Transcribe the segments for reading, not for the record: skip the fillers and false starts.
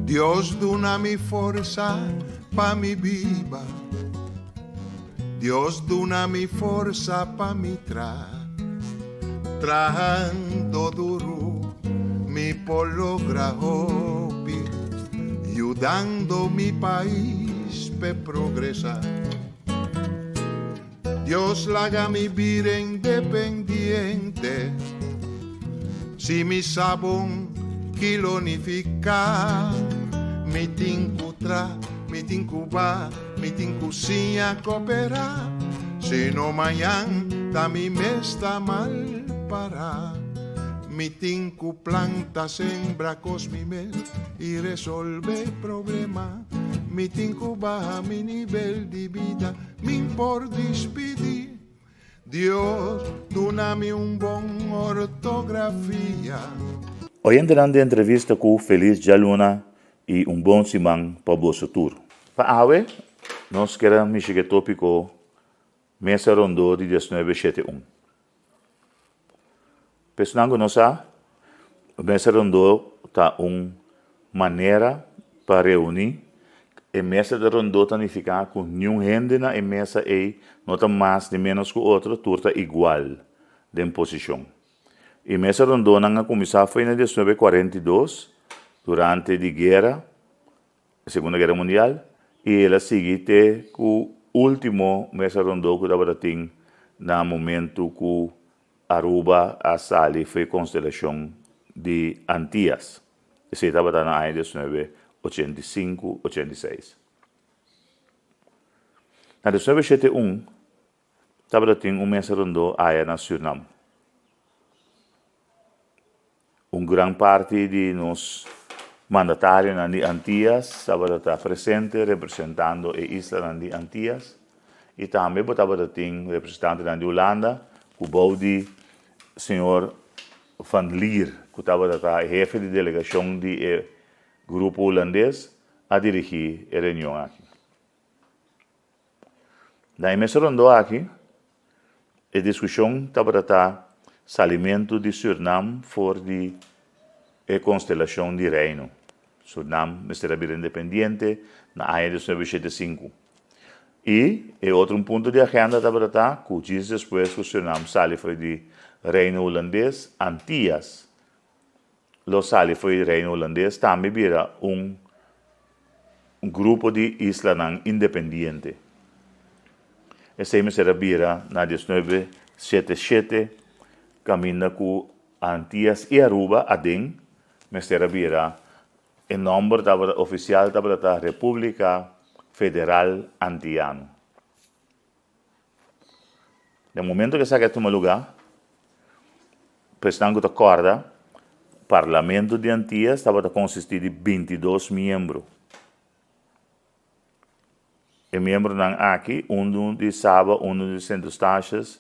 Dios duna mi forsa pa mi biba. Dios duna mi forsa pa mi tra. Trahando duru mi por logra hopi, yudando mi pais p'e progresa. Dios laga mi bira independiente, si mi sa bon ki lo nifiká. Mi tin ku tra, mi tin ku ba, mi tin ku siña koperá, si no mañan ta mi mes ta mal pará. Mi tin ku planta, sembra kos mi mes i resolve problema. Mi tin ku baha mi nivel di bida, min por dispidí. Dios duna mi un bon ortografia. Oyentenan di entrevista ku Felis djaluna i un bon siman pa boso tur. Pa awe nos kere mishi ku e topiko Mesa Rondó di diesnuebe shete un. P'esnan ku no sa, mesa rondó ta un manera pa reuní. E mesa de rondó ta nifiká ku niun hende na e mesa ei no ta mas ni ménos ku otro, tur ta igual den posishon. E mesa rondónan a kuminsá for na diesnuebe kuarenta i dos durante di guera, Segunda Guera Mundial, i el a sigui te ku último mesa rondó ku tabata tin na momentu ku Aruba a sali for e konstelashon di Antias. Esei tabata na aña diesnuebe ochenta i sinku, ochenta i seis. Na diesnuebe shete un tabata tin un mesa rondó aya na Sürnam. Un gran parti di nos mandatarionan di Antias tabata ta presente representando e islanan di Antias y tambe bo tabata tin representantenan di Hulanda cu bou di señor Van Lier cu tabata ta e hefe di delegacion di e grupo Hulandes a dirigi e reunion aki. Na e mesa rondó aki, e diskushon tabata ta salimentu di Sürnam for di e konstelashon di Reino. Sürnam mester a bira independiente na aña diesnuebe shete sinku. I e otro un punto di agenda tabata ta ku djis despues ku Sürnam sali for di Reino Hulandes, Antias lo sali for di Reino Hulandes tambe bira un grupo di islanan independiente. Esei mester a bira na diesnuebe shete shete kaminda ku Antias i Aruba aden mester a bira e nòmber tabata ofisial tabata ta Repúblika Federal Antiano. Den momento ku esaki a tuma lugá, pa esnan ku ta kòrda, Parlamento di Antias tabata konsistí di bintidos miembro. E miembronan aki, unu di Saba, unu di Sint Eustatius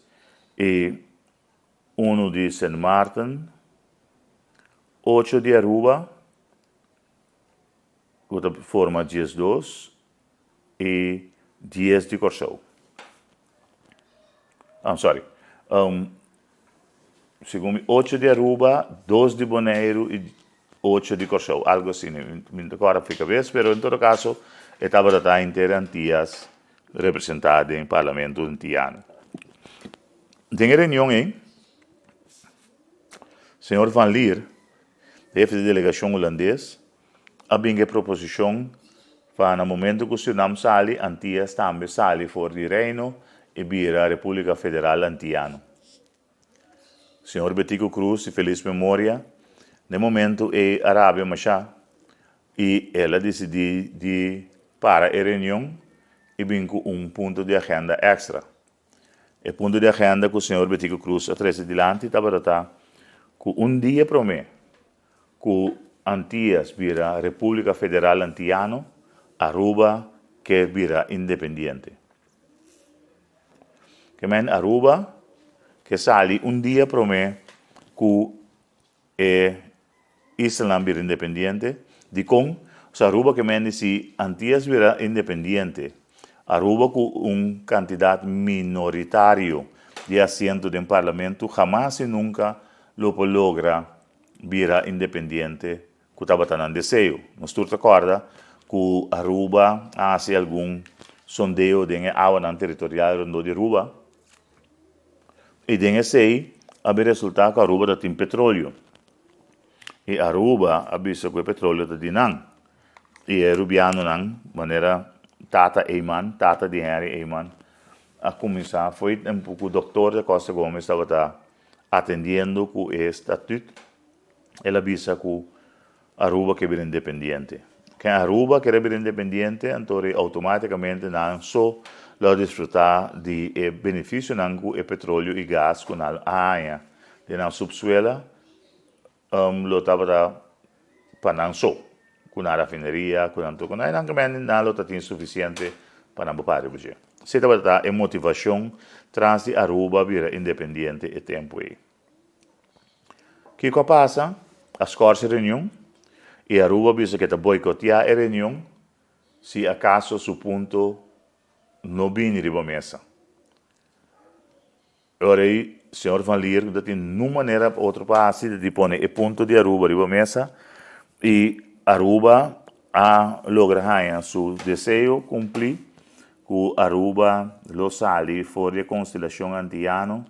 i unu di Sint Maarten, ocho di Aruba, ku ta forma diesdos, i dies di Kòrsou. I'm sorry. Um, segun mi ocho di Aruba, dos di Boneiru i ocho di Kòrsou, algo asina. Mi no ta kòrda for kabes, pero en todo kaso e tabata ta henter Antias representá den Parlamento Antiano. Den e reunion ei, señor Van Lier, hefe di delegashon hulandes, A bin e proposishon pa na momento ku Surnam sali, Antias tambe sali for di Reino i bira Repúblika Federal Antiano. Señor Betico Croes di felis memoria, n'e momento ei a rabia mashá i el a disidí di para e reunion i bin ku un punto di agenda èkstra. E punto di agenda ku señor Betico Croes a trese dilanti tabata ta ku un dia promé Ku Antias bira Repúblika Federal Antiano, Aruba ke bira independiente. Ke men Aruba ke sali un dia promé ku e islanan bira independiente. Dikon? Pasobra Aruba ke men di si Antias bira independiente, Aruba ku un kantidat minoritario di asiento den parlamento hamas i nunka lo por logra bira independiente ku tabata nan deseo. Nos tur ta kòrda ku Aruba a hasi algun sondeo den e awanan teritorial rondó di Aruba i den esei a bin resultá ku Aruba ta tin petroleo i Aruba a bisa ku e petroleo ta di nan i e rubianonan manera Tata Eman, tata di Henry Eman, a kuminsá fo'i tempu ku Doktor da Costa Gomez tabata atendiendo ku e statut. El a bisa ku Aruba ke bira independiente. Ken Aruba kere bira independiente, anto ri outomátikamente nan so lo a disfrutá di e benefisionan ku e petroleo i gas ku nan a haña den nan supsuela lo tabata pa nan so. Ku nan rafineria, ku nan tur ku nan, nan nan lo ta tin sufisiente pa nan por para riba dje. Esei tabata e motivashon tras di Aruba bira independiente e tempu ei. Kiko a pasa? A skòrs e reunion i Aruba bisa ke ta boikoteá e reunion si akaso su punto no bini riba mesa. E ora ei señor Van Lier no ta tin nun manera otro pa hasi di pone e punto di Aruba riba mesa i Aruba a logra haña su deseo kumplí ku Aruba lo sali for di e konstelashon antiyano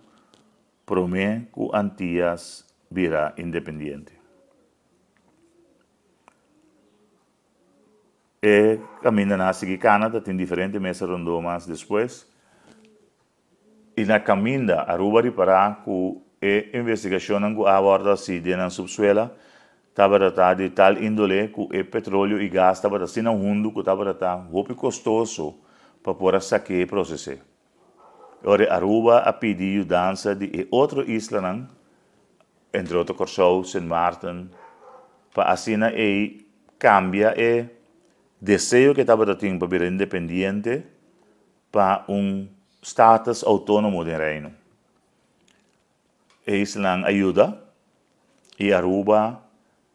Promé ku Antias bira independiente. E kamindanan a sigui kana ta tin diferente mesa rondó mas despues i na kaminda Aruba ripará ku e investigashonnan ku a wòrdu hasí den nan supsuela tabata ta di tal índole ku e petroleo i gas tabata asina hundu ku tabata ta hopi kostoso pa por a sak'é i proses'é. Ora Aruba a pidi yudansa di e otro islanan, entre otro Kòrsou, Sint Maarten, pa asina ei kambia e deseo ku e tabata tin pa bira independiente pa un status outónomo den Reino. E islanan a yuda i Aruba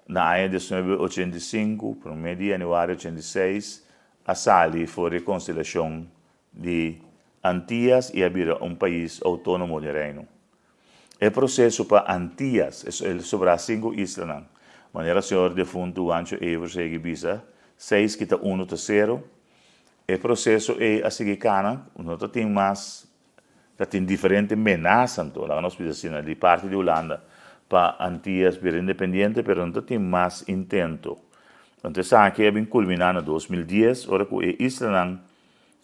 na aña 1985, promé di yanüari 86, a sali for di e konstelashon di Antias i a bira un pais outónomo den Reino. E proseso pa Antias, e sobrá sinku islanan, manera señor defuntu Juancho Evers a yega bisa, seis kita unu ta sero, e proseso ei a sigui kana, no ta tin mas Ta tin diferente menasa anto, laga nos bisa asina, di parti di Hulanda pa Antias bira independiente, pero no ta tin mas intento. Anto esaki a bin kulminá na 2010 ora ku e islanan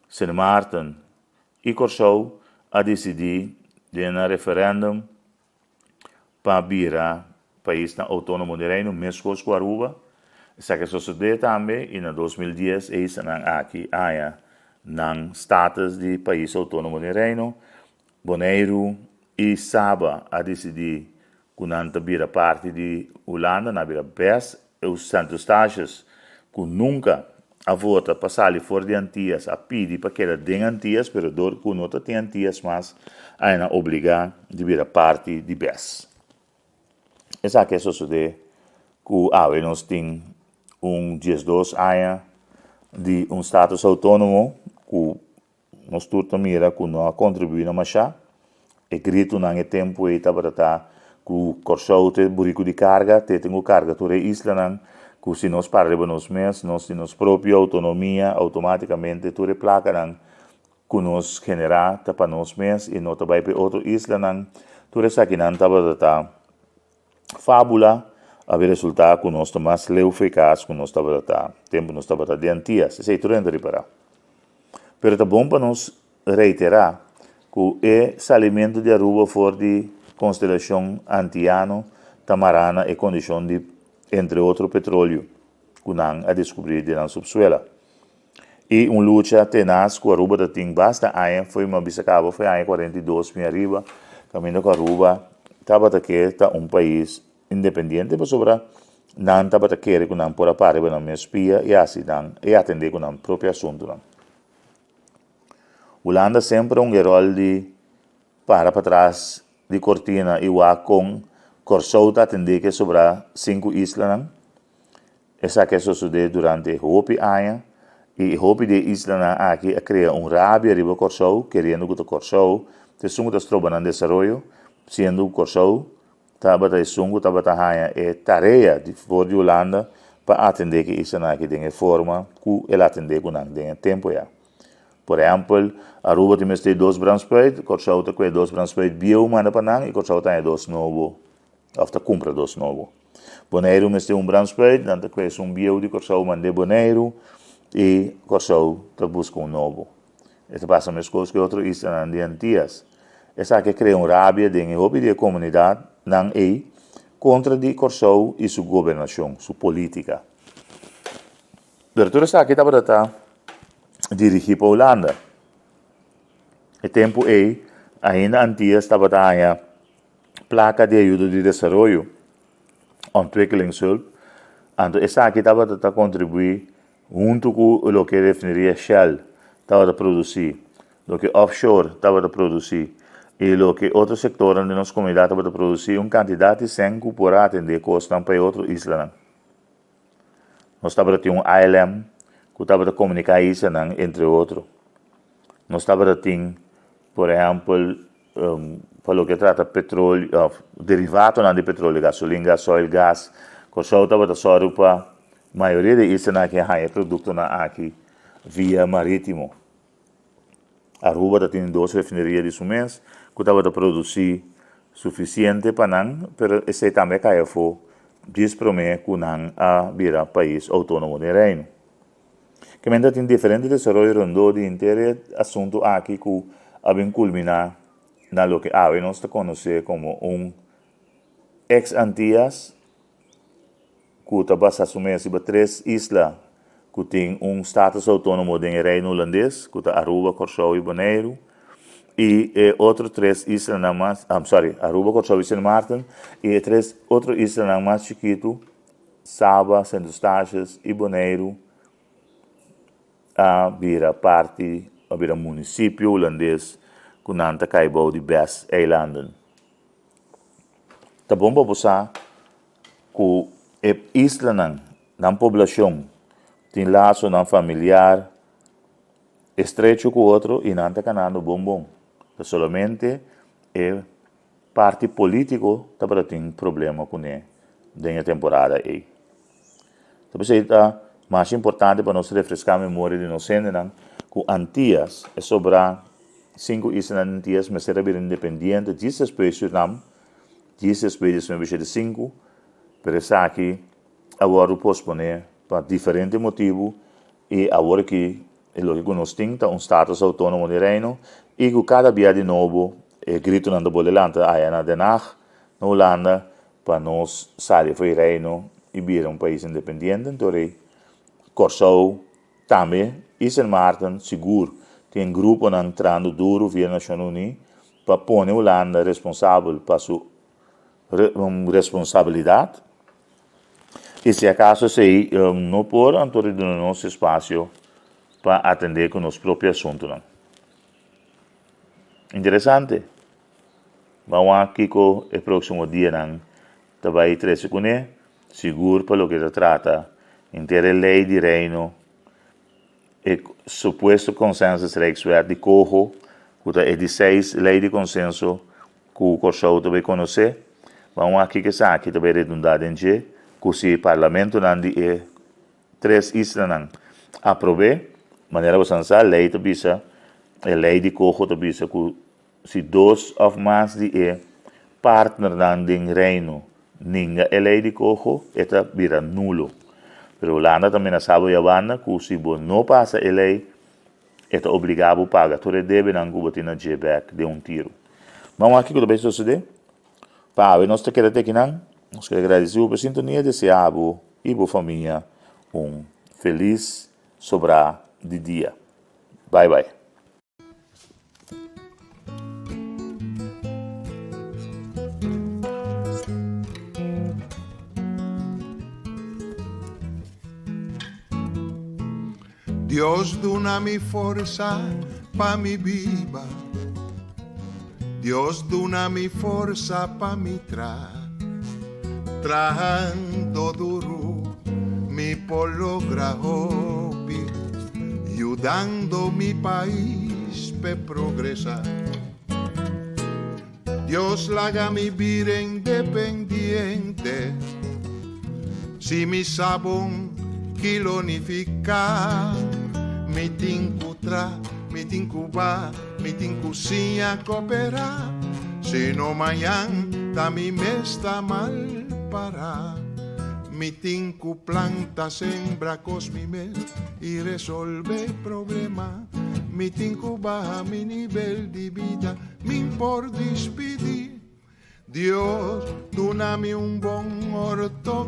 Sint Maarten i Kòrsou a disidí den nan referèndum pa bira paisnan outónomo di Reino, meskos ku Aruba. Esaki a sosodé tambe i na 2010 e islanan aki a haña nan status di pais outónomo di Reino. Boneiru i Saba a disidí ku nan ta bira parti di Hulanda, nan a bira bes Sint Eustatius, ku nunka a vota pa sali for di Antias, a pidi pa keda den Antias, pero dor ku no ta tin Antias mas, a nan obligá di bira parti di bes. Esaki a sosodé ku awe nos tin un 12 aña di un status outónomo ku Nos tur ta mira ku no a kontribuí na mashá. E gritunan e tempu ei tabata ta ku Kòrsou ta e buriku di karga, te tin ku karga tur e islanan, ku si nos para riba nos mes, nos tin nos propio outonomia, outomátikamente tur e plakanan ku nos generá ta pa nos mes i no ta bai pa e otro islanan. Tur esakinan tabata ta Fábula a bin resultá ku nos ta mas leu fo'i kas ku nos tabata ta tempu nos tabata den Antias. Esei tur hende ripará. Pero ta bon pa nos reiterá ku e salimentu di Aruba for di konstelashon antiano ta mará na e kondishon di entre otro petroleo ku nan a deskubrí den nan supsuela. I un lucha tenas ku Aruba ta tin basta aña, fo'i mi a bisa kaba fo'i aña 42 mi ariba, kaminda ku Aruba tabata ke ta un pais independiente pasobra nan tabata kere ku nan por a para riba nan mes pia i hasi nan i atende ku nan propio asuntunan. Hulanda semper a hunga e ròl di para patras di kortina i wak kon Kòrsou ta atendé ku e sobrá sinku islanan. Esaki a sosodé durante hopi aña i hopi di e islanan aki a krea un rabia riba Kòrsou keriendo ku ta Kòrsou ta esun ku ta stroba nan desaroyo, siendo ku Kòrsou tabata esun ku tabata haña e tarea di for di Hulanda pa atendé ku e islanan aki den e forma ku el atendé ku nan den e tempu ya. Por ehèmpel, Aruba tin mester dos branspuit, Kòrsou ta kue dos branspuit bieu manda pa nan i Kòrsou ta haña dos nobo òf ta kumpra dos nobo. Boneiru mester un branspuit, nan ta kue esun bieu di Kòrsou mand'é Boneiru i Kòrsou ta buska un nobo. E ta pasa meskos ku e otro islanan di Antias. Esaki a krea un rabia den e hopi di e komunidatnan ei kontra di Kòrsou i su gobernashon, su polítika. Pero tur esaki tabata ta dirigí pa Hulanda. E tempu ei ainda Antias tabata haña plaka di ayuda di desaroyo, ontwikkelingshulp, anto esaki tabata ta kontribuí huntu ku loke refineria Shell tabata produsí, loke offshore tabata produsí i loke otro sektornan di nos komunidat tabata produsí, un kantidat di sèn ku por a atendé kosnan pa e otro islanan. Nos tabata tin un ILM ku tabata komuniká e islanan entre otro. Nos tabata tin, por ehèmpel, pa loke trata petroleo òf derivatonan di petroleo, gasolin, gasoil, gas. Kòrsou tabata sòru pa mayoria di e islanan aki a haña e produktonan aki via marítimo. Aruba ta tin dos refineria di su mes ku tabata produsí sufisiente pa nan, pero esei tambe a kai afó djis promé ku nan a bira pais outónomo den Reino. Kementa tin diferente desaroyo rondó di henter e asuntu aki ku a bin kulminá na loke awe nos ta konosé komo un eks-Antias ku ta basá su mes riba tres isla ku tin un status outónomo den e Reino Hulandes, ku ta Aruba, Kòrsou i Boneiru, i e otro tres islanan mas, I'm sorry, Aruba, Kòrsou i Sint Maarten, i e tres otro islanan mas chikitu, Saba, Sint Eustatius i Boneiru, a bira parti, a bira munisipio hulandes ku nan ta kai bou di BES-eilanden. Ta bon pa bo sa ku e islanan, nan poblashon tin lasonan familiar estrecho ku otro i nan ta kanando bon bon. Ta solamente e parti polítiko tabata tin problema kuné den e temporada ei. Ta p'esei ta mas importante pa nos refreská memoria di nos hendenan ku Antias, e sobrá sinku islanan di Antias mester a bira independiente djis despues Sürnam, djis despues di 1905, pero esaki a wòrdu posponé pa diferente motibu i awor aki e loke ku nos tin ta un status outónomo di Reino i ku kada bia di nobo e gritonan ta bolbe lanta aya na Den Haag, na Hulanda, Pa nos sali for e Reino i bira un pais independiente, anto rei Kòrsou tambe i Sint Maarten sigur tin gruponan trahando duru via Nashon Uní pa pone Hulanda responsabel pa su responsabilidat i si akaso esei no por anto rei duna nos espasio pa atendé ku nos propio asuntunan. Interesante. Ban wak kiko e próksimo dianan ta bai trese kuné, sigur pa loke ta trata henter e lei di Reino, e supuesto Consensus Rijkswet di Coho, ku ta e di seis lei di konsenso ku Kòrsou ta bai konosé. Ban wak kiko esaki ta bai redundá den dje, ku si parlamentonan di e tres islanan aprob'é, manera bo san sa, lei ta bisa, e lei di Coho ta bisa ku Si dos òf mas di e partnernan den Reino ninga e lei di koho, e ta bira nulo. Pero Hulanda ta menasá bo yabanda ku si bo no pasa e lei, e ta obligá bo paga tur e debenan ku bo tin na dje bèk den un tiru. Ban wak kiko ta bai sosodé. Pa awe nos ta keda te akinan. Nos kere gradisí bo pa e sintonia i deseá bo i bo famia un felis sobrá di dia. Bai bai. Dios duna mi forsa pa mi biba Dios duna mi forsa pa mi tra Trahando duru mi por logra hopi Yudando mi pais p'e progresa. Dios, laga mi bira independiente. Si mi sa bon ki lo nifiká. Mi tin ku tra, mi tin ku ba, mi tin ku siña koperá. Sino mañan ta mi mes ta mal pará. Mi tin ku planta, sembra kos mi mes i resolvé problema. Mi tin ku baha mi nivel di bida, mi'n por dispidí. Dios, duna mi un bon ortografia.